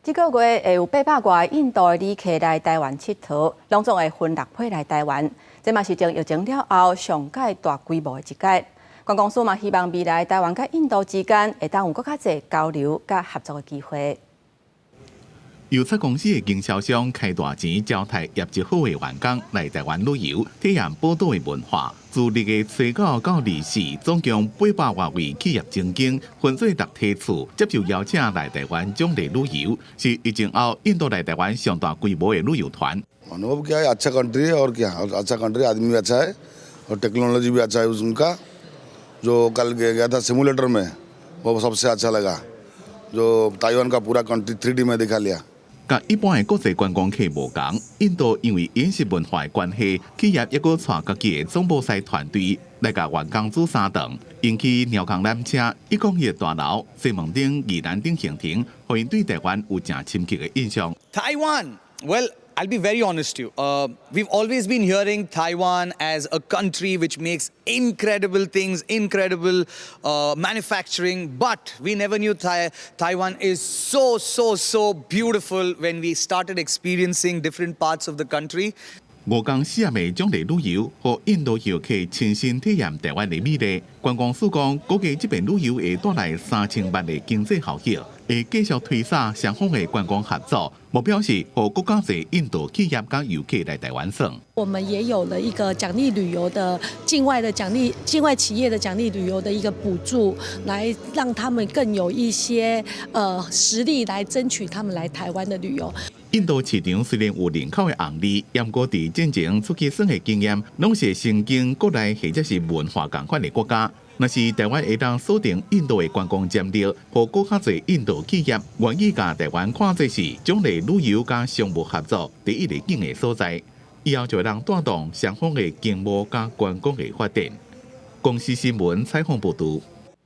這個月會有800外印度的旅客來台灣𨑨迌，攏總會分六批來台灣。這嘛是從疫情了後上蓋大規模的一屆。觀光署嘛希望未來台灣佮印度之間會當有閣較濟交流佮合作的機會。郵差公司的經銷商開大錢招刣業績好的員工來台灣旅遊，體驗寶島的文化。自2月初9到24，總共800外位企業精英分做六梯次接受邀請來台灣獎勵旅遊，是疫情後印度來台灣上大規模的旅遊團。 अनुभव क्या है? अच्छा कंट्री है और क्या, और अच्छा कंट्री, आदमी भी अच्छा है और टेक्नोलॉजी भी अच्छा है उनका। जो कल गया था सिमुलेटर में, वो सबसे अच्छा लगा, जो ताइवान का पूरा कंट्री 3D में दिखा लिया。佮一般的國際觀光客無仝，印度因為飲食文化的關係，企業猶閣帶家己的總部師團隊來共員工煮三頓，𪜶去貓空纜車、101大樓、西門町、宜蘭等行程，予𪜶對台灣有誠深刻的印象。 Taiwan, well, I'll be very honest to you. We've always been hearing Taiwan as a country which makes incredible things, incredible manufacturing, but we never knew Taiwan is so, so, so beautiful when we started experiencing different parts of the country. 5工4暗的獎勵旅遊，予印度遊客親身體驗台灣的美麗。觀光署講，估計這遍旅遊會帶來3000萬的經濟效益，會繼續推捒雙方的觀光合作，目標是予閣較濟印度企業佮遊客來台灣耍。我們也有了一個獎勵旅遊的境外的獎勵，境外企業的獎勵旅遊的一個補助，來讓他們更有一些實力來爭取他們來台灣的旅遊。印度市場雖然有人口的紅利，毋過佇戰前出去耍的經驗，攏是曾經國內或者是文化仝款的國家。若是台灣會當鎖定印度的觀光潛力，予閣較濟印度企業願意共台灣看做是獎勵旅遊佮商務合作第一個緊的所在，以後就會當帶動雙方的經貿佮觀光的發展。公視新聞採訪報導。